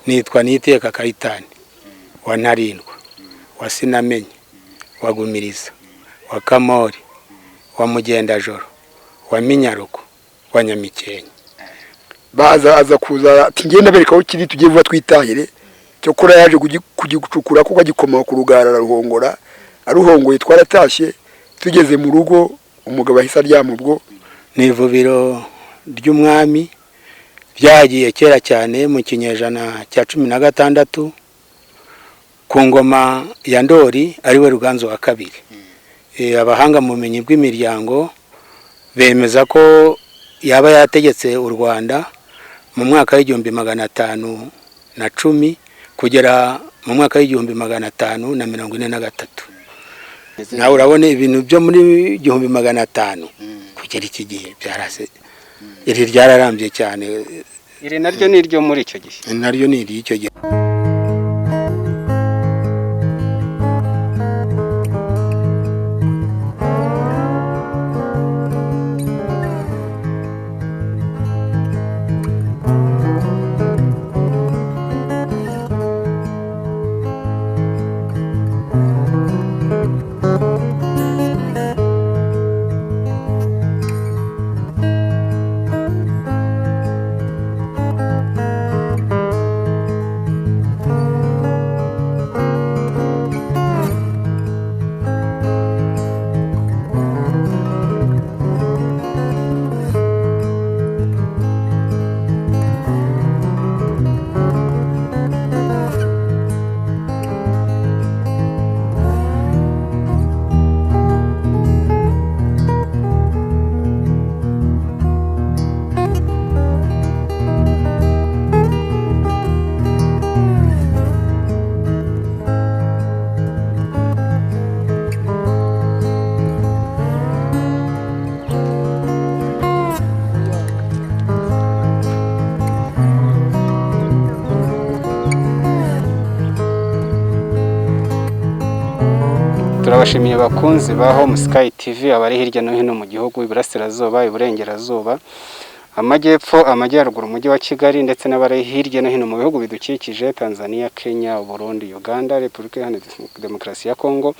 Nitwa Niteka Kayitani wa Ntarindwa wa Sinamenye wa Gumiriza wa Kamori wa Mugendajoro wa Minyaruko wa Nyamikenke. Baza aza kuza ati ngenda bereka aho kiri, tugiye vuba twitahire. Cyokora yaje kugicukura kuko agikoma ku rugara araruhongora, aruhongoye twaratashye. Tugeze mu rugo umugabo ahise aryama ubwo. Ni ivubiro ry'umwami ryagiye kera cyane mu kinyejana cya 16 ku ngoma ya Ndori, ariwe Ruganzu wa kabiri. Abahanga mu bumenyi bw'imiryango bemeza ko yaba yategetse u Rwanda mu mwaka w'1510 kugera mu mwaka w'1543. Nawe urabona ibintu byo muri 1500 kugera iki gihe byarase, iri ryararambye cyane. Iri naryo ni iryo muri icyo gihe? Naryo ni iry'icyo gihe. Turabashimiye bakunzi ba Home Sky TV, abari hirya no hino mu gihugu, iburasirazuba, iburengerazuba, amajyepfo, amajyaruguru, umujyi wa Kigali, ndetse n'abari hirya no hino mu bihugu bidukikije: Tanzania, Kenya, Burundi, Uganda, Repubulika Iharanira Demokarasi ya Kongo,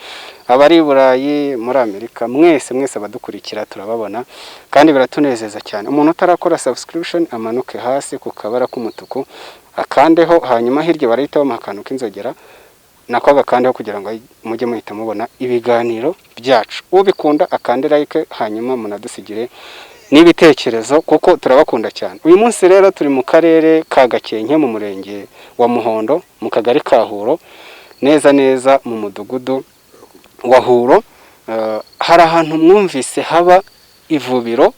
abari i Burayi, muri Amerika, mwese mwese abadukurikira turababona kandi biratunezeza cyane. Umuntu utarakora subscription amanuke hasi ku kabara k'umutuku akandeho, hanyuma hirya barahita bamuha akantu k'inzogera, nako agakandeho kugira ngo mujye muhita mubona ibiganiro byacu. Ubikunda akande like, hanyuma munadusigire n'ibitekerezo kuko turabakunda cyane. Uyu munsi rero turi mu karere ka Gakenke, mu murenge wa Muhondo, mu kagari ka Huro, neza neza mu mudugudu wa Huro. Hari ahantu mwumvise haba ivubiro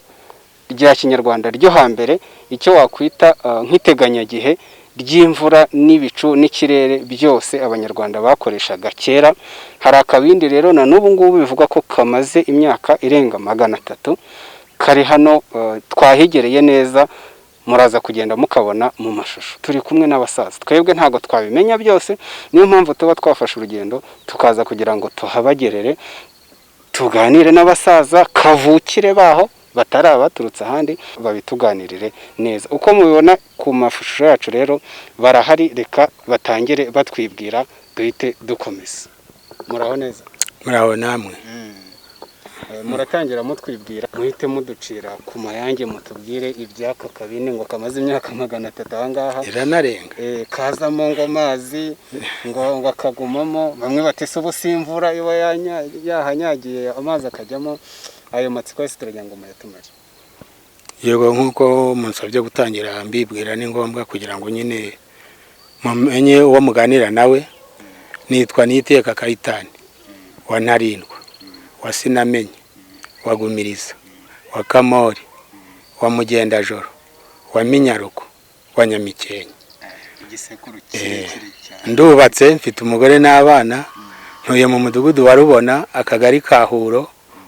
rya kinyarwanda ryo hambere, icyo wakwita nk'iteganyagihe ry'imvura n'ibicu n'ikirere byose abanyarwanda bakoreshaga kera. Hari akabindi rero na n'ubu ngubu bivugwa ko kamaze imyaka irenga 300 kari hano. Twahigereye neza, muraza kugenda mukabona mu mashusho. Turi kumwe n'abasaza, twebwe ntabwo twabimenya byose, niyo mpamvu tuba twafashe urugendo tukaza kugira ngo tuhabagerere, tuganire n'abasaza kavukire baho batari abaturutse ahandi, babituganirire neza uko mubibona ku mashusho yacu. Rero barahari, reka batangire batwibwira duhite dukomeza. Muraho neza? Muraho namwe. Muratangira mutwibwira, muhite muducira ku mayange, mutubwire iby'aka kabindi ngo kamaze imyaka 300 aha ngaha. Iranarenga. Kazamo ngo amazi ngo akagumamo, bamwe bati se ubu si imvura iba yahanyagiye amazi akajyamo? Ayo matsiko yose turagira ngo muyatumare. Yego, nk'uko munsabye gutangira mbibwira, ni ngombwa kugira ngo nyine mumenye uwo muganira nawe. Nitwa Niteka Kayitani wa Ntarindwa wa Sinamenye wa Gumiriza wa Kamori wa Mugendajoro wa Minyaruko wa Nyamikenke. Igisekuru kirekire cyane. Ndubatse, mfite umugore n'abana, ntuye mu mudugudu wa Rubona, akagari ka Huro,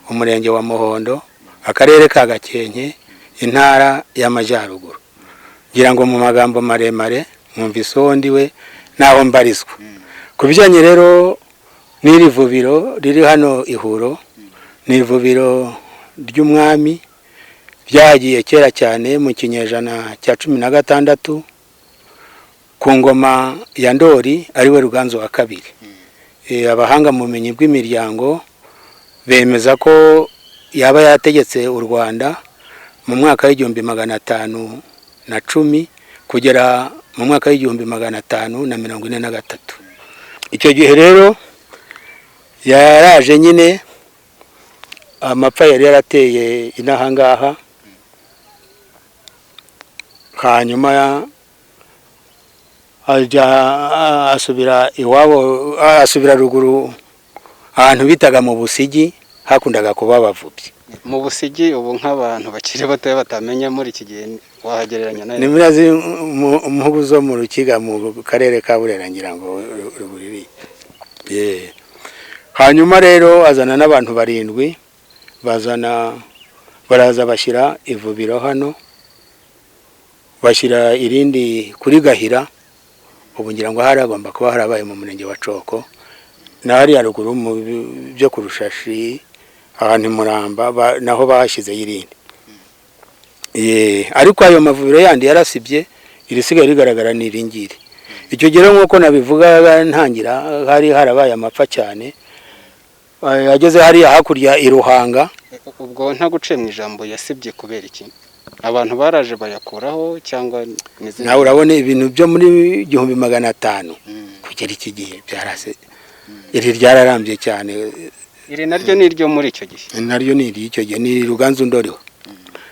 umurenge wa Muhondo, akarere ka Gakenke, intara y'Amajyaruguru. Ngira ngo mu magambo maremare mwumvise uwo ndi we n'aho mbarizwa. Ku bijyanye rero n'iri vubiro riri hano i Huro, ni ivubiro ry'umwami ryagiye kera cyane mu kinyejana cya 16. Ku ngoma ya Ndori, ariwe Ruganzu wa kabiri. Abahanga mu bumenyi bw'imiryango bemeza ko yaba yategetse u Rwanda mu mwaka w'1510 kugera mu mwaka w'1543. Icyo gihe rero yaraje nyine, amapfa yari yarateye inaha ngaha, hanyuma ajya asubira iwabo, asubira ruguru ahantu bitaga mu Busigi, hakundaga kuba abavubyi. Mu Busigi, ubu nk'abantu bakiri batoya batamenya muri iki gihe, wahagereranya nayo? Ni muri mpugu zo mu Rukiga, mu karere ka Burera, ngira ngo ruguru iriya. Hanyuma rero azana n'abantu barindwi, bazana baraza bashyira ivubiro hano, bashyira irindi kuri Gahira. Ubu ngira ngo hari hagomba kuba harabaye mu murenge wa Coko, na hariya ruguru mu byo ku Rushashi, ahantu i Muramba, naho bahashyizeho irindi. Ariko ayo mavuriro yandi yarasibye, irisigaye rigaragara ni iri ngiri. Icyo gihe nk'uko nabivuga ntangira, hari harabaye amapfa cyane. Ageze hariya hakurya i Ruhanga. Ubwo ntaguciye mu ijambo, yasibye kubera iki? Abantu baraje bayakuraho cyangwa n'izindi? Nawe urabona ibintu byo muri 1500 kugera iki gihe byarase, iri ryararambye cyane. Iri naryo ni iryo muri icyo gihe? Naryo ni iry'icyo gihe, ni Ruganzu Ndoriho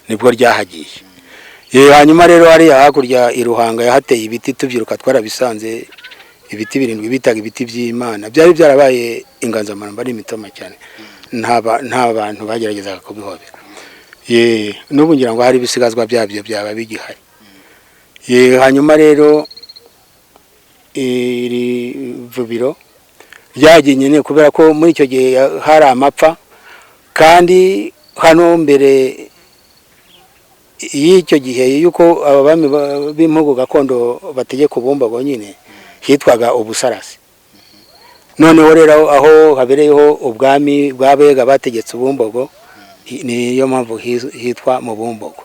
nibwo ryahagiye. Hanyuma rero hariya hakurya i Ruhanga yahateye ibiti, tubyiruka twarabisanze, ibiti birindwi bitaga ibiti by'Imana, byari byarabaye inganzamarumbo, ari imitoma cyane, nta bantu bageragezaga kubihobera. N'ubu ngira ngo hari ibisigazwa byabyo byaba bigihari. Hanyuma rero iri vubiro ryagiye nyine kubera ko muri icyo gihe hari amapfa, kandi hano mbere y'icyo gihe yuko aba bami b'impugu gakondo bategeka Ubumbogo nyine, hitwaga Ubusarasi. Noneho rero aho habereyeho ubwami bw'Abega bategetse Ubumbogo, niyo mpamvu hitwa mu Bumbogo.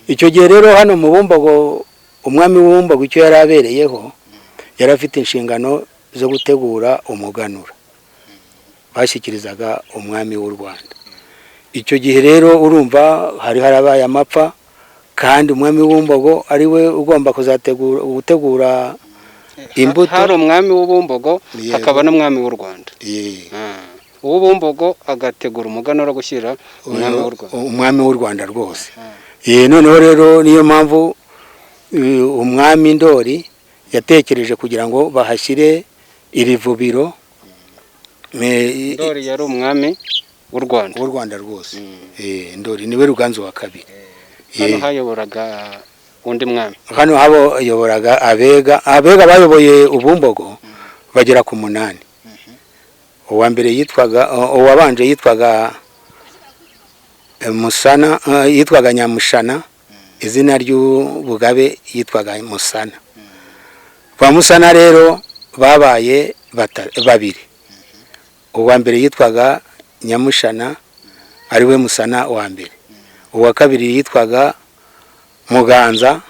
Icyo gihe rero hano mu Bumbogo, umwami w'Ubumbogo icyo yari abereyeho, yari afite inshingano zo gutegura umuganura bashyikirizaga umwami w'u Rwanda. Icyo gihe rero urumva hari harabaye amapfa, kandi umwami w'Ubumbogo ari we ugomba kuzategura gutegura imbuto. Hari umwami w'Ubumbogo, Yego. hakaba n'umwami w'u Rwanda. Ye. Uw'Ubumbogo agategura umuganura gushyira umwami w'u Rwanda. Umwami w'u Rwanda rwose. Ye, noneho rero niyo mpamvu umwami Ndori yatekereje kugira ngo bahashyire iri vubiro. Ndori yari umwami w'u Rwanda? W'u Rwanda rwose. Ndori niwe Ruganzu wa kabiri. Hano hayoboraga undi mwami? Hano habayoboraga Abega. Abega bayoboye Ubumbogo bagera ku munani. Uwa mbere yitwaga, uwabanje yitwaga Musana, yitwaga Nyamushana, izina ry'ubugabe yitwaga Musana. Ba Musana rero babaye babiri. Uwa mbere yitwaga Nyamushana, ariwe Musana wa mbere. Uwa kabiri yitwaga Muganza,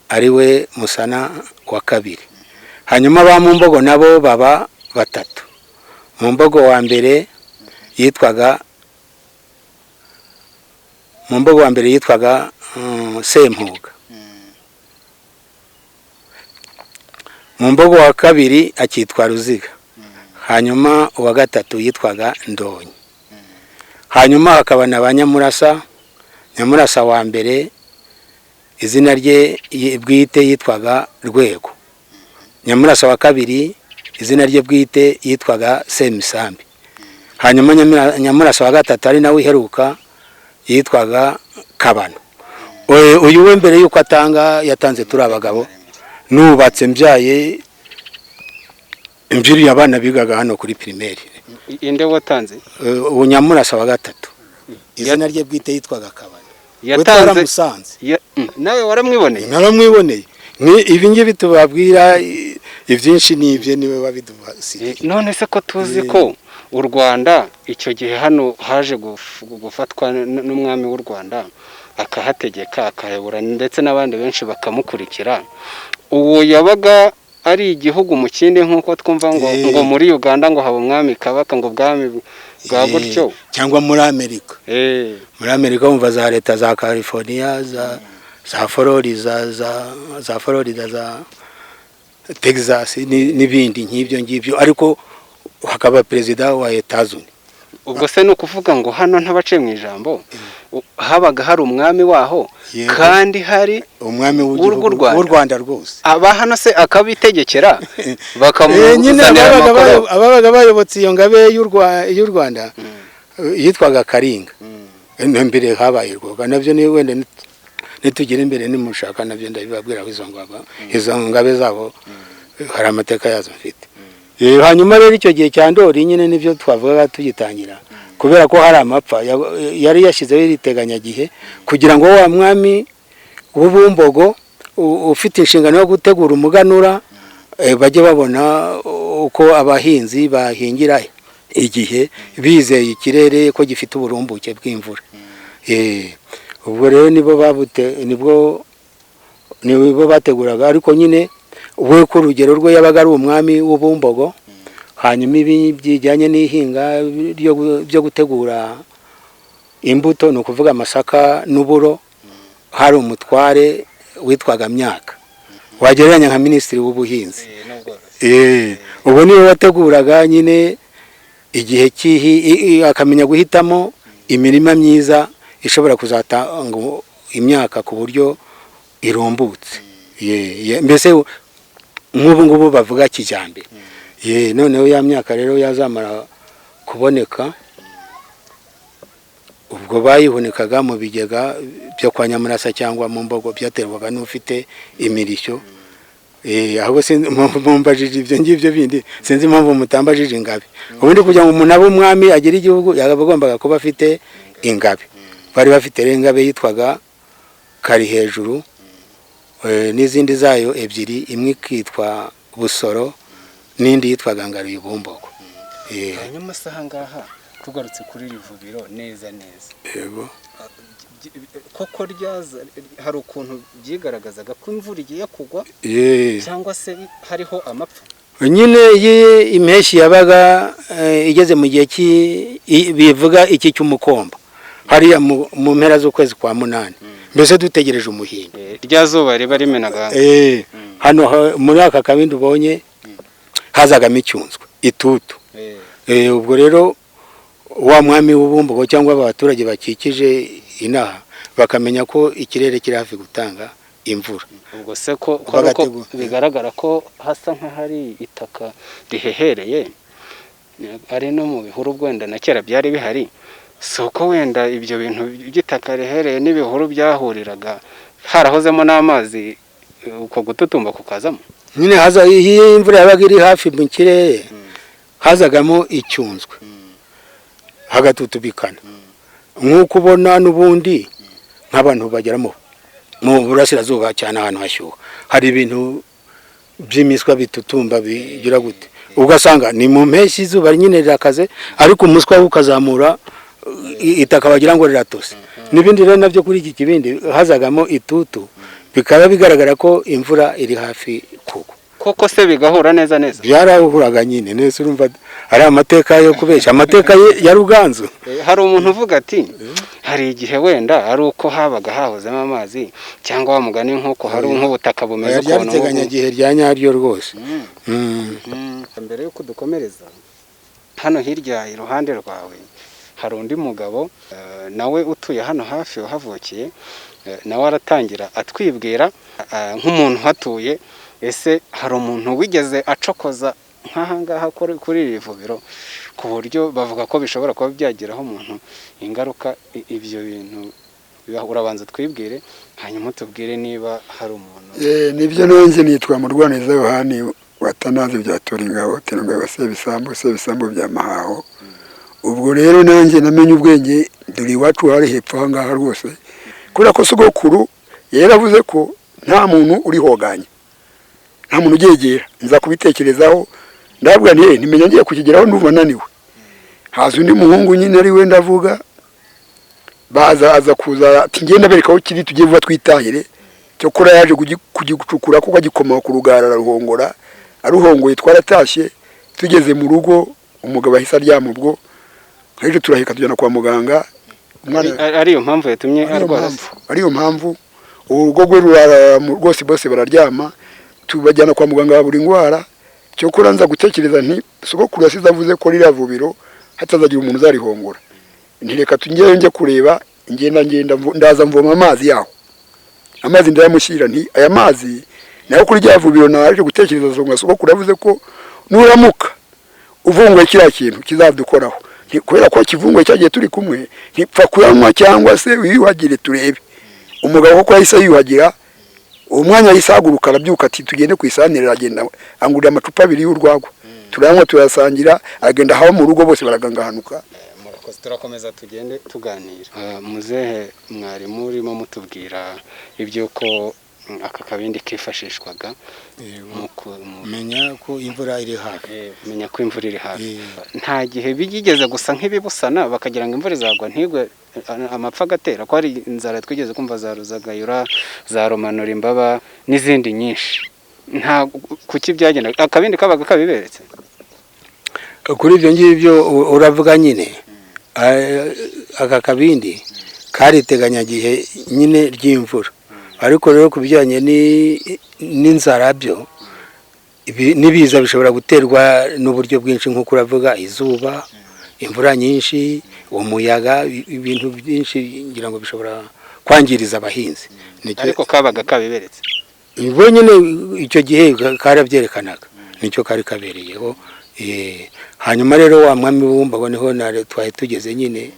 ariwe Musana wa kabiri. Hanyuma ba Mumbogo nabo baba batatu. Mumbogo wa mbere yitwaga, Mumbogo wa mbere yitwaga Sempuga. Mumbogo wa kabiri akitwa Ruziga. Hanyuma uwa gatatu yitwaga Ndonyi. Hanyuma hakaba na ba Nyamurasa. Nyamurasa wa mbere izina rye bwite yitwaga Rwego. Nyamurasa wa kabiri izina rye bwite yitwaga Semisambi. Hanyuma Nyamurasa wa gatatu, ari nawe iheruka, yitwaga Kabano. Uyu we mbere yuko atanga, yatanze turi abagabo, nubatse, mbyaye, imbyiriye abana bigaga hano kuri primaire. Inde watanze? Ubu Nyamurasa wa gatatu izina rye bwite yitwaga Kabano. We Yatanze twaramusanze. Nawe waramwiboneye? Naramwiboneye. Ni ibi ngibi tubabwira, ibyinshi ni ibye, niwe wabidusigiye. None se ko tuzi ko u Rwanda icyo gihe hano haje gufatwa n'umwami w'u Rwanda, akahategeka, akahayobora, ndetse n'abandi benshi bakamukurikira, uwo yabaga ari igihugu mu kindi, nk'uko twumva ngo ngo muri Uganda ngo haba umwami Kabaka, ngo ubwami bwa gutyo. Cyangwa muri Amerika. Muri Amerika wumva za leta za California, za Florida, za Florida, za Texas n'ibindi nk'ibyo ngibyo, ariko hakaba perezida wa Etazuni. Ubwo se ni ukuvuga ngo hano ntabaciye mu ijambo, habaga hari umwami waho? Yego. Kandi hari umwami w'u w'igihugu Rwanda. W'u Rwanda rwose. Aba hano se akabitegekera, Nyine bakamuzanira ababaga amakuru? Ababaga bayobotse iyo ngabe y'u Rwanda yitwaga Karinga. Mbere habaye rwoga, nabyo ni wenda nitugira imbere nimushaka nabyo ndabibabwira, aho izo ngabe zabo hari amateka yazo mfite. Hanyuma rero icyo gihe cya Ndori nyine nibyo twavugaga tugitangira, kubera ko hari amapfa, yari yashyizeho iri teganyagihe kugira ngo wa mwami w'Ubumbogo ufite inshingano yo gutegura umuganura, bajye babona uko abahinzi bahingira igihe bizeye ikirere ko gifite uburumbuke bw'imvura. Ubwo rero nibo babute nibwo nibo bateguraga, ariko nyine we ku rugero rwe yabaga ari umwami w'Ubumbogo. Hanyuma ibi bijyanye n'ihinga byo gutegura imbuto, ni ukuvuga amasaka n'uburo, hari umutware witwaga Myaka, wagereranya nka minisitiri w'ubuhinzi. Ubu niwe wateguraga nyine igihe cy'ihi akamenya guhitamo imirima myiza ishobora kuzatanga imyaka ku buryo irumbutse. Mbese nk'ubu ngubu bavuga kijyambere. Noneho ya myaka rero yazamara kuboneka, ubwo bayihunikaga mu bigega byo kwa Nyamurasa cyangwa mu mbogo, byaterwaga n'ufite imirishyo. Ahubwo sinzi impamvu mumbajije ibyo ngibyo bindi, sinzi impamvu mutambajije ingabe. Ubundi kugira ngo umuntu abe umwami, agire igihugu, yaba agombaga kuba afite ingabe. Bari bafite rero ingabe yitwaga Kari Hejuru, n'izindi zayo ebyiri, imwe ikitwa Busoro n'indi yitwaga Ngaruye Bumbogo. Hanyuma se aha ngaha tugarutse kuri iri vubiro neza neza, Yego. Koko ryaza hari ukuntu byigaragazaga ko imvura igiye kugwa cyangwa se hariho amapfa? Nyine iyo impeshyi yabaga igeze mu gihe bivuga iki cy'umukomba, hariya mu mpera z'ukwezi kwa munani, mbese dutegereje umuhindo. Rya zuba riba rimenaga. Hano muri aka kabindi ubonye hazagamo icyunzwe, itutu. Ubwo rero wa mwami w'Ubumbogo cyangwa abaturage bakikije inaha bakamenya ko ikirere kiri hafi gutanga imvura. Ubwo se ko ari uko Bagategura. bigaragara ko hasa nk'ahari itaka rihehereye, ari no mu bihuru, wenda na kera byari bihari, si uko wenda ibyo bintu by'itaka rihereye n'ibihuru byahuriraga, harahozemo n'amazi, uko gututumba kukazamo? Nyine haza, iyo imvura yabaga iri hafi mu kirere, hazagamo icyunzwe hagatutubikana, nk'uko ubona n'ubundi nk'abantu bagera mu burasirazuba cyane, ahantu hashyuha, hari ibintu by'imiswa bitutumba bigira gute, ugasanga ni mu mpeshyi, izuba nyine rirakaze, ariko umuswa wo ukazamura itaka wagira ngo riratose. N'ibindi rero nabyo kuri iki kibindi hazagamo itutu, bikaba bigaragara ko imvura iri hafi kugwa. Koko se bigahura neza neza? Byarahuraga nyine neza. Urumva ari amateka yo kubeshya, amateka ya Ruganzu? Hari umuntu uvuga ati hari igihe wenda ari uko habaga hahozemo amazi, cyangwa wa mugani nk'uko hari nk'ubutaka bumeze Oya, ryari ukuntu. iteganyagihe rya nyaryo rwose. Mbere y'uko dukomereza hano hirya, iruhande rwawe hari undi mugabo, nawe utuye hano hafi, wahavukiye, nawe aratangira atwibwira, nk'umuntu uhatuye. Ese hari umuntu wigeze acokoza nk'aha ngaha kuri iri vubiro, ku buryo bavuga ko bishobora kuba byagiraho umuntu ingaruka? Ibyo bintu urabanza twibwire, hanyuma utubwire niba hari umuntu. Nibyo, nanjye nitwa Murwaneza Yohani Watanazi bya Toringabo Terangabo Sebisambo Sebisambo bya Mahaho. Ubwo rero nanjye namenye ubwenge dore iwacu hari hepfo aha ngaha rwose, kubera ko sogokuru yaravuze ko nta muntu urihoganye, nta muntu uryegera. Nza kubitekerezaho, ndabwira nti: "Ntimenya ngiye kukigeraho, ndumva naniwe." Haza undi muhungu nyine ari we ndavuga, baza aza kuza ati: "Ngenda bereka aho kiri, tugiye vuba twitahire." Cyokora yaje kugicukura kuko agikoma ku rugara araruhongora. Aruhongoye twaratashye, tugeze mu rugo umugabo ahise aryama. Ubwo nk'ejo turaheka tujyana kwa muganga umwana. Ariyo mpamvu yatumye Ariyo arwara? mpamvu, ariyo mpamvu urugo rwe rurara rwose, bose bararyama, tubajyana kwa muganga buri ndwara. Cyokora nza gutekereza nti sogokuru yasize avuze ko ririya vubiro hatazagira umuntu uzarihongora, nti reka tujyeyo njye kureba. Ngenda ngenda ndaza mvoma amazi yaho, amazi ndayamushyira, nti aya mazi nayo kuri rya vubiro. Naje gutekereza songa sogokuru yavuze ko nuramuka uvunguye kiriya kintu kizadukoraho. Nti kubera ko kivunguye cyagiye turi kumwe, ntipfa kuyanywa cyangwa se wiyuhagire turebe. Umugabo koko yahise yiyuhagira, uwo mwanya yahise ahaguruka arabyuka, ati tugende ku isantere. Aragenda angurira amacupa abiri y'urwagwa, turayanywa, turayasangira, aragenda ahawe mu rugo bose baragangahanuka. Murakoze, turakomeza tugende tuganira. Muzehe, mwarimu urimo mutubwira iby'uko aka kabindi kifashishwaga Menya ko imvura iri hafi. Menya ko imvura iri hafi. Nta gihe bigeze gusa nk'ibibusana bakagira ngo imvura izagwa ntigwe, amapfa agatera, ko hari inzara twigeze kumva za Ruzagayura, za Romanura imbaba n'izindi nyinshi? Nta kuki byagenda akabindi kabaga kabiberetse? Kuri ibyo ngibyo uravuga nyine, aka kabindi kari iteganyagihe nyine ry'imvura. Ariko rero ku bijyanye n'inzara byo n'ibiza bishobora guterwa n'uburyo bwinshi, nk'uko uravuga, izuba, imvura nyinshi, umuyaga, ibintu byinshi ngira ngo bishobora kwangiriza abahinzi. Ariko kabaga kabiberetse? Bo nyine icyo gihe karabyerekanaga, nicyo kari kabereyeho. Hanyuma rero wa mwami w'Ubumbogo niho twari tugeze nyine,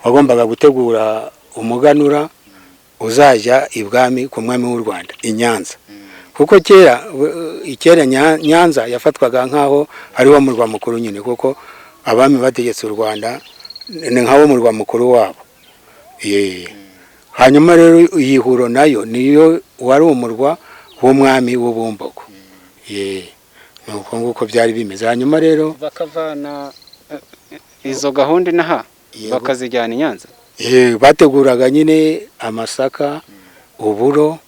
wagombaga gutegura umuganura uzajya ibwami ku mwami w'u Rwanda i Nyanza, kuko kera kera Nyanza yafatwaga nk'aho ari wo murwa mukuru nyine, kuko abami bategetse u Rwanda ni nk'awo murwa mukuru wabo. Hanyuma rero iyi Huro nayo niyo wari umurwa w'umwami w'Ubumbogo. Ni uko nguko byari bimeze. Hanyuma rero Bakavana izo gahunda inaha bakazijyana i Nyanza? Bateguraga nyine amasaka, uburo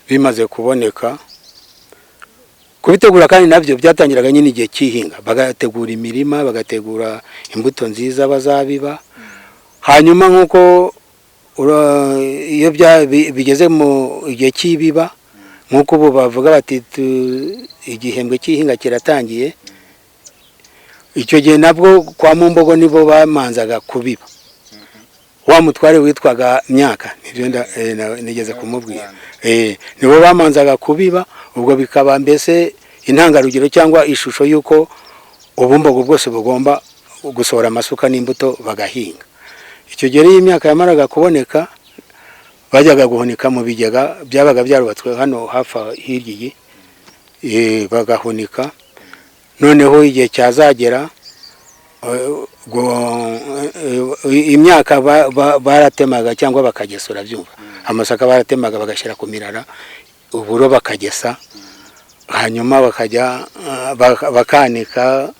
bimaze kuboneka. Kubitegura kandi nabyo byatangiraga nyine igihe cy'ihinga, bagategura imirima, bagategura imbuto nziza bazabiba. Hanyuma nk'uko iyo bigeze mu gihe cy'ibiba, nk'uko ubu bavuga bati igihembwe cy'ihinga kiratangiye, icyo gihe nabwo kwa Mumbogo nibo bamanzaga kubiba. Wa mutware witwaga Myaka, nibyo nigeze kumubwira, nibo bamanzaga kubiba. Ubwo bikaba mbese intangarugero cyangwa ishusho y'uko Ubumbogo bwose bugomba gusohora amasuka n'imbuto bagahinga. Icyo gihe rero iyo imyaka yamaraga kuboneka, bajyaga guhunika mu bigega byabaga byarubatswe hano hafi aho hirya iyi, bagahunika. Noneho igihe cyazagera, imyaka baratemaga cyangwa bakagesura, byumva amasaka baratemaga bagashyira ku mirara, uburo bakagesa, hanyuma bakajya bakanika,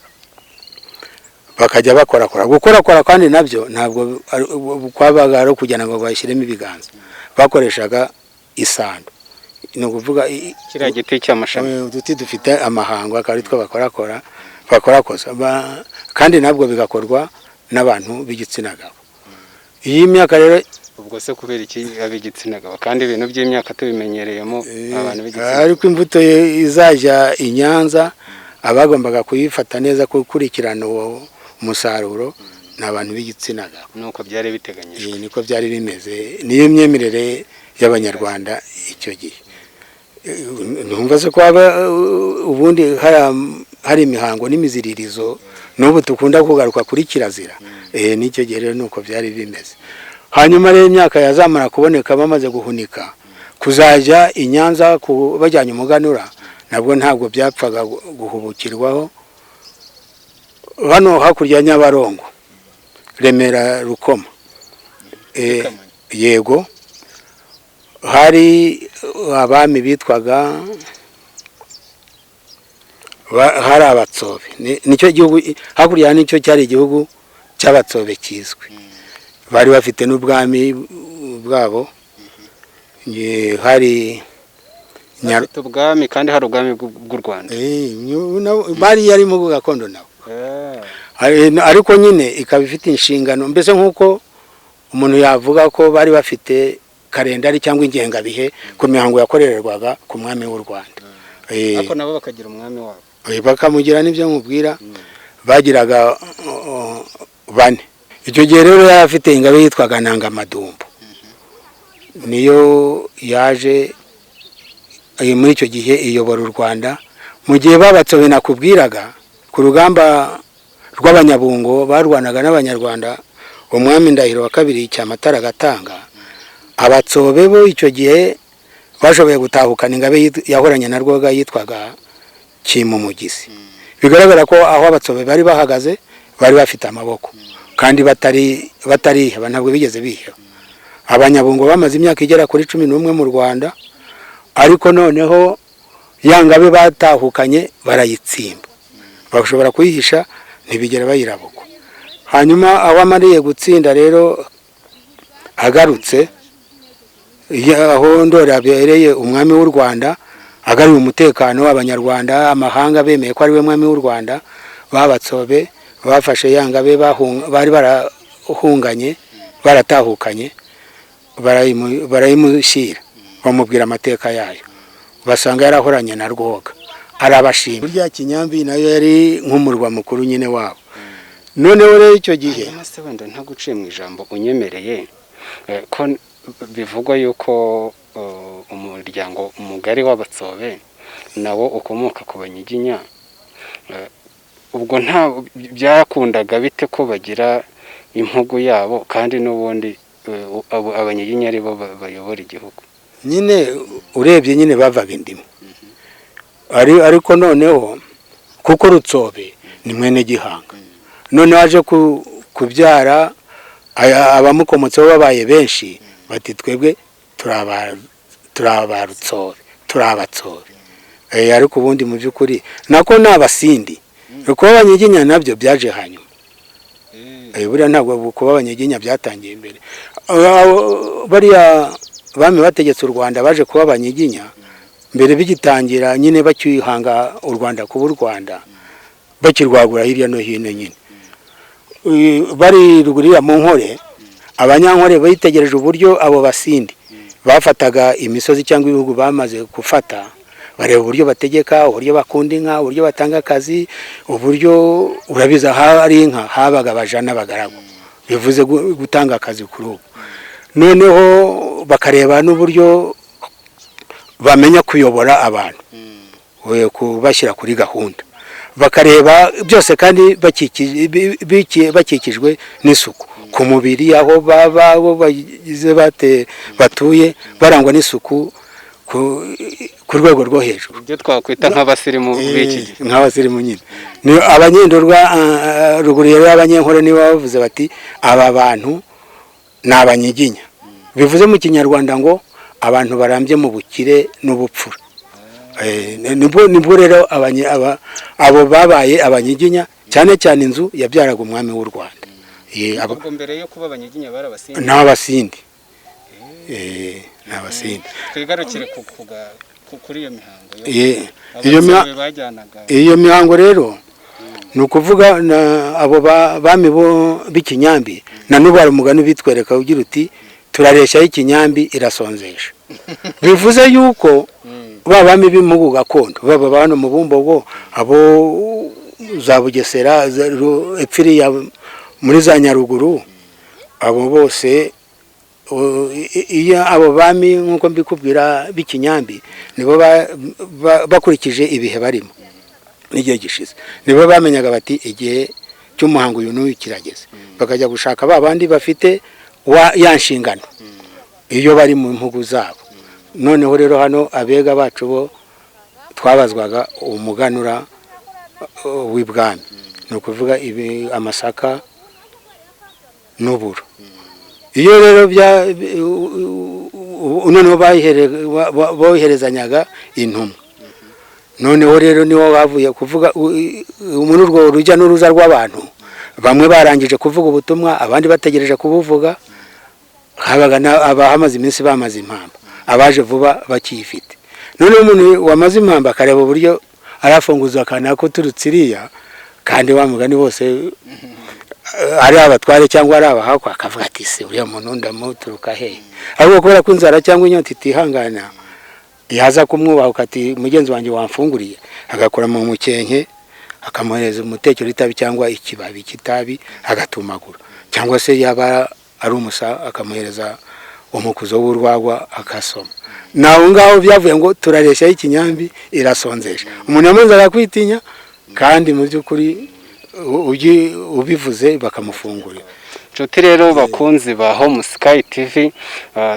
bakajya bakorakora. Gukorakora kandi nabyo ntabwo kwabaga ari ukugira ngo bashyiremo ibiganza, bakoreshaga isando, ni ukuvuga Kiriya giti cy'amashami. Uduti dufite amahango, akaba ari two bakorakora, bakorakoza. Kandi nabwo bigakorwa n'abantu b'igitsina gabo. Iyi myaka rero Ubwo se kubera iki ab'igitsina gabo, kandi ibintu by'imyaka tubimenyereyemo abantu b'igitsina? Ariko imbuto ye izajya i Nyanza, abagombaga kuyifata neza, gukurikirana uwo musaruro, ni abantu b'igitsina gabo. Nuko byari biteganyijwe? Niko byari bimeze, niyo myemerere y'Abanyarwanda icyo gihe. Ntumva se ko haba ubundi hari imihango n'imiziririzo n'ubu dukunda kugaruka kuri kirazira? N'icyo gihe rero nuko byari bimeze. Hanyuma rero imyaka yazamara kuboneka, bamaze guhunika, kuzajya i Nyanza bajyanye umuganura, nabwo ntabwo byapfaga guhubukirwaho. Hano hakurya ya Nyabarongo, Remera Rukoma, yego, hari abami bitwaga hari Abatsobe. Nicyo gihugu hakurya, nicyo cyari igihugu cy'Abatsobe kizwi, bari bafite n'ubwami bwabo. Hari Bafite ubwami kandi hari ubwami bw'u Rwanda. Bari yari mu gakondo nabo, ariko nyine ikaba ifite inshingano, mbese nk'uko umuntu yavuga ko bari bafite kalendari cyangwa ingengabihe ku mihango yakorerwaga ku mwami w'u Rwanda. Ariko nabo bakagira umwami wabo. Bakamugira n'ibyo mubwira. Bagiraga bane icyo gihe. Rero yari afite ingabe yitwaga Nangamadumbu, niyo yaje muri icyo gihe iyobora u Rwanda mu gihe babatsobe nakubwiraga ku rugamba rw'Abanyabungo barwanaga n'Abanyarwanda. Umwami Ndahiro wa kabiri Cyamatara agatanga, Abatsobe bo icyo gihe bashoboye gutahukana ingabe yahoranye na Rwoga yitwaga Kimumugizi. Bigaragara ko aho Abatsobe bari bahagaze bari bafite amaboko kandi batari batariheba, ntabwo bigeze biheba. Abanyabungo bamaze imyaka igera kuri 11 mu Rwanda, ariko noneho ya ngabe batahukanye barayitsimba, bashobora kuyihisha, ntibigera bayirabukwa. Hanyuma aho amariye gutsinda rero, agarutse aho Ndori abereye umwami w'u Rwanda, agaruye umutekano, Abanyarwanda, amahanga bemeye ko ari we mwami w'u Rwanda, babatsobe bafashe ya ngabe bari barahunganye, baratahukanye, barayimushyira, bamubwira amateka yayo, basanga yarahoranye na Rwoga, arabashima. Burya Kinyambi nayo yari nk'umurwa mukuru nyine wabo. Noneho rero icyo gihe Hanyuma se wenda ntaguciye mu ijambo, unyemereye, ko bivugwa yuko umuryango mugari w'Abatsobe nawo ukomoka ku Banyiginya, ubwo nta byakundaga bite ko bagira impugu yabo kandi n'ubundi Abanyiginya ari bo bayobora igihugu? Nyine urebye nyine bavaga indimu, ariko noneho kuko Rutsobe ni mwene Gihanga, noneho aje kubyara abamukomotseho babaye benshi, bati twebwe turi aba Rutsobe, turi Abatsobe. Ariko ubundi mu by'ukuri nako ni Abasindi. Kuba Abanyiginya nabyo byaje hanyuma. Buriya ntabwo kuba Abanyiginya byatangiye mbere. Bariya bami bategetse u Rwanda baje kuba Abanyiginya mbere bigitangira nyine, bakihanga u Rwanda kuba u Rwanda, bakirwagura hirya no hino nyine. Bari ruguru mu Nkore, Abanyankore bitegereje uburyo abo Basindi bafataga imisozi cyangwa ibihugu bamaze gufata, bareba uburyo bategeka, uburyo bakunda inka, uburyo batanga akazi, uburyo urabizi ahari inka habaga abaja n'abagaragu, bivuze gutanga akazi kuri ubu. Noneho bakareba n'uburyo bamenya kuyobora abantu, kubashyira kuri gahunda, bakareba byose kandi bakikijwe n'isuku ku mubiri, aho baba, aho bagize bate, batuye, barangwa n'isuku ku rwego rwo hejuru. Ibyo twakwita nk'abasirimu b'iki gihe. Nk'abasirimu nyine ni Abanyendorwa. Ruguru rero y'Abanyenkore nibo bavuze bati aba bantu ni Abanyiginya, bivuze mu Kinyarwanda ngo abantu barambye mu bukire n'ubupfura. Nibwo rero abo babaye Abanyiginya, cyane cyane inzu yabyaraga umwami w'u Rwanda. Ubwo mbere yo kuba Abanyiginya bari Abasindi? Ni Abasindi. Ni Abasindi. Twigarukire kuri iyo mihango Iyo Abatsobe bajyanaga. Iyo mihango rero ni ukuvuga abo bami bo b'Ikinyambi, na n'ubu hari umugani bitwereka ugira uti turareshyaho Ikinyambi irasonzesha, bivuze yuko ba bami b'impugu gakondo baba hano mu Bumbogo, abo za Bugesera, epfiriya muri za Nyaruguru, abo bose iyo abo bami nk'uko mbikubwira b'Ikinyambi nibo bakurikije ibihe barimo n'igihe gishize, nibo bamenyaga bati igihe cy'umuhango uyu n'uyu kirageze, bakajya gushaka ba bandi bafite ya nshingano iyo bari mu mpugu zabo. Noneho rero hano Abega bacu bo twabazwaga umuganura w'ibwami, ni ukuvuga ibi amasaka n'uburo. Iyo rero bya noneho boherezanyaga intumwa, noneho rero niwo bavuye kuvuga muri urwo rujya n'uruza rw'abantu, bamwe barangije kuvuga ubutumwa, abandi bategereje kubuvuga, habaga abahamaze iminsi bamaze impamba, abaje vuba bakiyifite. Noneho umuntu wamaze impamba akareba uburyo arafunguza akantu ko uturutse iriya, kandi wa mugani bose ari abatware cyangwa ari abahakwa, akavuga ati se uriya muntu ndamuturuka hehe? Ahubwo kubera ko inzara cyangwa inyota itihangana, yaza kumwubaha ati mugenzi wanjye wamfunguriye, agakora mu mukenke akamuhereza umutekero w'itabi cyangwa ikibabi cy'itabi agatumagura, cyangwa se yaba ari umusa akamuhereza umukuzo w'urwagwa akasoma. Naho ngaho byavuye ngo turareshya ikinyambi irasonzesha. Umuntu yamaze arakwitinya, kandi mu by'ukuri ubivuze bakamufungurira. Nshuti rero bakunzi ba Home Sky TV,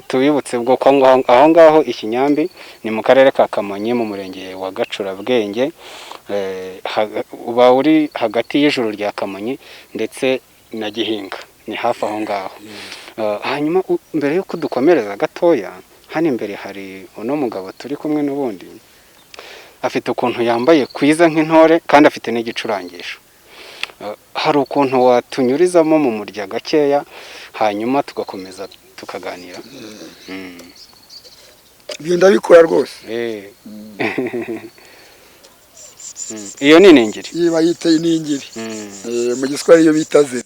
tubibutse bwo ko aho ngaho Ikinyambi ni mu karere ka Kamonyi mu murenge wa Gacurabwenge, uba uri hagati y'ijuru rya Kamonyi ndetse na Gihinga, ni hafi aho ngaho. Hanyuma mbere y'uko dukomereza gatoya, hano imbere hari uno mugabo turi kumwe n'ubundi, afite ukuntu yambaye kwiza nk'intore kandi afite n'igicurangisho. Hari ukuntu watunyurizamo mu murya gakeya, hanyuma tugakomeza tukaganira. Ibyo ndabikora rwose. Iyo ni iningiri. Iyo bayita iningiri. Mu Giswahili iyo bita zeze.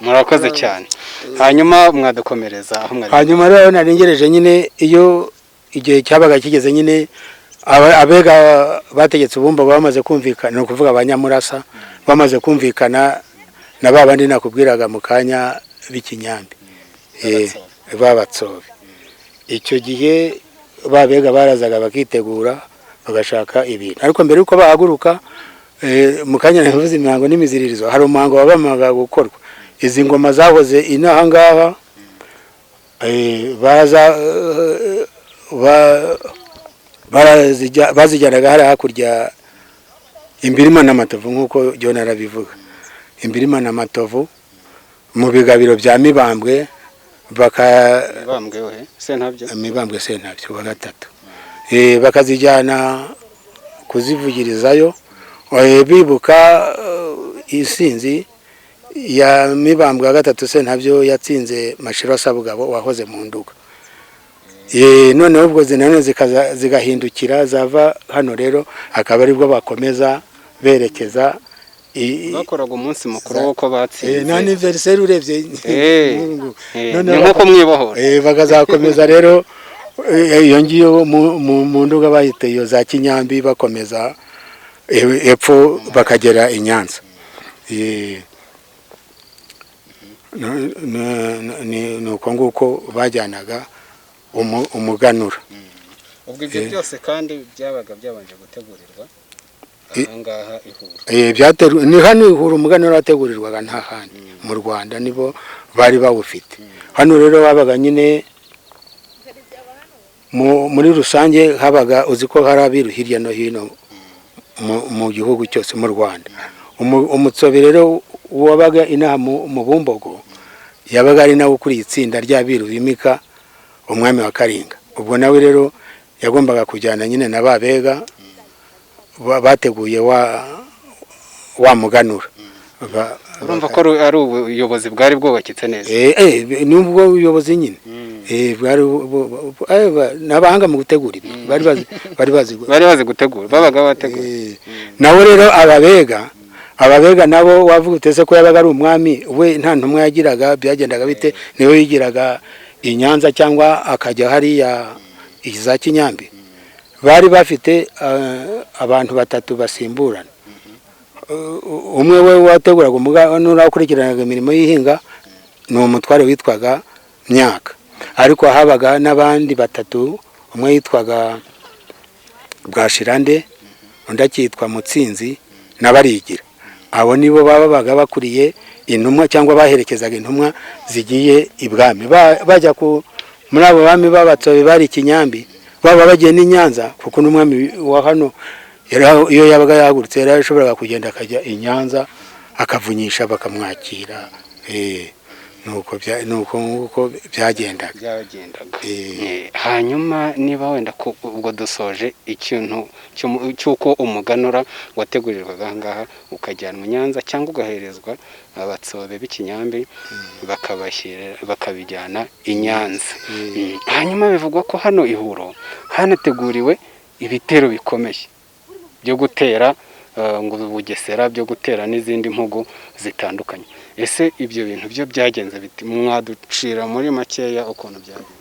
Murakoze cyane. Hanyuma mwadukomereza aho mwari. Hanyuma rero narengereje nyine, iyo igihe cyabaga kigeze nyine, abega bategetse ubumba bamaze kumvikana, ni ukuvuga abanyamurasa bamaze kumvikana na ba bandi nakubwiraga mu kanya b'ikinyambi, babatsobe. Icyo gihe babega barazaga bakitegura bagashaka ibintu, ariko mbere yuko bahaguruka, mu kanya navuze imihango n'imiziririzo, hari umuhango wabamaga gukorwa. Izi ngoma zahoze inaha ngaha, bazijyanaga hariya hakurya Imbirima n'Amatovu, nk'uko John arabivuga, Imbirima n'Amatovu mu bigabiro bya Mibambwe, Mibambwe Sentabyo wa gatatu, bakazijyana kuzivugirizayo, bibuka isinzi ya Mibambwe wa gatatu Sentabyo yatsinze Mashira Sabugabo wahoze mu Nduga. Noneho ubwo nanone zigahindukira zava hano rero, akaba aribwo bakomeza berekeza. Bakoraga umunsi mukuru w'uko batsinze na anniversaire urebye, ni nkuko mwibohora. Bakazakomeza rero iyo ngiyo mu Nduga bayite iyo za Kinyambi, bakomeza epfo bakagera i Nyanza. Ni uko nguko bajyanaga umuganura. Ubwo ibyo byose kandi byabaga byabanje gutegurirwa ahangaha ihura. Ni hano ihura umuganura wategurirwaga, nta handi mu Rwanda nibo bari bawufite. Hano rero babaga nyine muri rusange habaga, uzi ko hari abiru hirya no hino mu gihugu cyose mu Rwanda. Umutsobe rero wabaga inaha mu Bumbogo yabaga ari nawe ukuriye itsinda ry'abiru bimika umwami wa Karinga. Ubwo nawe rero yagombaga kujyana nyine na babega bateguye wa muganura. Urumva ko ari ubuyobozi bwari bwubakitse neza. Nubwo ubuyobozi nyine bwari n'abahanga mu gutegura ibi, bari bazi gutegura, babaga bateguye. Nawe rero ababega nabo wavuga utese ko yabaga ari umwami we, nta ntumwa yagiraga, byagendaga bite? Niwe yigiraga i Nyanza cyangwa akajya hariya iza Kinyambi. Bari bafite abantu batatu basimburana. Umwe we wateguraga umuganura, wakurikiranaga imirimo y'ihinga, ni umutware witwaga Myaka, ariko habaga n'abandi batatu: umwe yitwaga Bwashirande, undi akitwa Mutsinzi na Barigira. Abo nibo babaga bakuriye intumwa cyangwa baherekezaga intumwa zigiye ibwami, bajya ku muri abo bami b'Abatsobe bari Ikinyambi, baba bagiye n'i Nyanza, kuko n'umwami wa hano iyo yabaga yahagurutse yarashoboraga kugenda akajya i Nyanza akavunyisha bakamwakira. Nuko nguko byagendaga. Byagendaga. Eh. Hanyuma niba wenda ubwo dusoje ikintu cy'uko umuganura wategurirwaga aha ngaha ukajyanwa i Nyanza cyangwa ugaherezwa Abatsobe b'Ikinyambi, bakabashyira bakabijyana i Nyanza. Hanyuma bivugwa ko hano i Huro hanateguriwe ibitero bikomeye byo gutera ngo Bugesera, byo gutera n'izindi mpugu zitandukanye. Ese ibyo bintu byo byagenze biti? Mwaducira muri makeya ukuntu byagenze?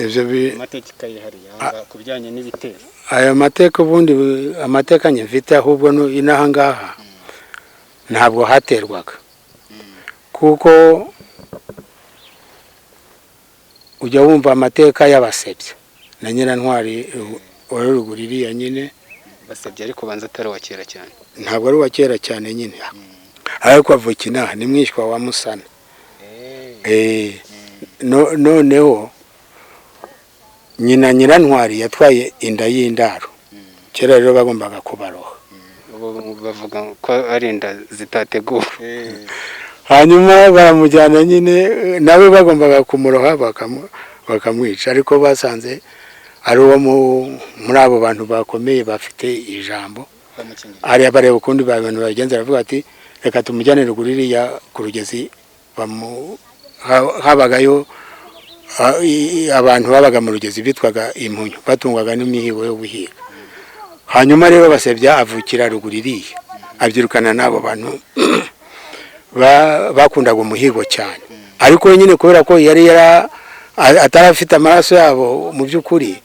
Ibyo Amateka yihariye aha ku bijyanye n'ibitero. Ayo mateka, ubundi amateka njye mfite, ahubwo inaha ngaha ntabwo haterwaga, kuko ujya wumva amateka y'Abasebya na Nyirantwari wari ruguru iriya nyine. Basebye, ariko banza atari uwa kera cyane. Ntabwo ari uwa kera cyane nyine, ariko avuka inaha, ni mwishywa wa Musana. Noneho nyina Nyirantwari yatwaye inda y'indaro. Kera rero bagombaga kubaroha. Ubu bavuga ko ari inda zitateguwe. Hanyuma baramujyana nyine, nawe bagombaga kumuroha bakamwica, ariko basanze ari uwo muri abo bantu bakomeye bafite ijambo. Bamukingira. Ariya bareba ukundi abantu babigenza, baravuga ati: "Reka tumujyane ruguru iriya ku rugezi." Habagayo abantu babaga mu rugezi bitwaga Impunyu, batungwaga n'imihigo yo guhiga. Hanyuma rero Basebya avukira ruguru iriya, abyirukana n'abo bantu bakundaga umuhigo cyane. Ariko nyine kubera ko yari atarafite amaraso yabo, mu by'ukuri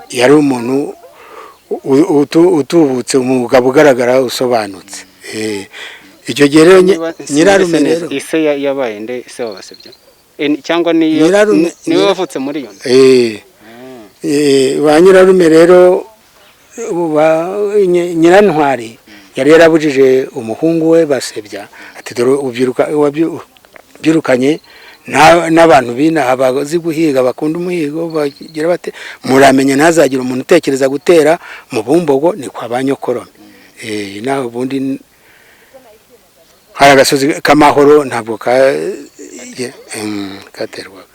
yari umuntu utubutse, umugabo ugaragara usobanutse. Icyo gihe rero nyirarume rero Ise yabaye nde, ise w'Abasebya? Cyangwa niyo niwe wavutse muri iyo nda? Ba nyirarume rero, Nyirantwari yari yarabujije umuhungu we Basebya, ati: "Dore ubyirukanye n'abantu b'inaha bazi guhiga, bakunda umuhigo, bagira bate, muramenye ntazagire umuntu utekereza gutera mu Bumbogo, ni kwa ba nyokorome." Naho ubundi hari agasozi k'amahoro, ntabwo katerwaga.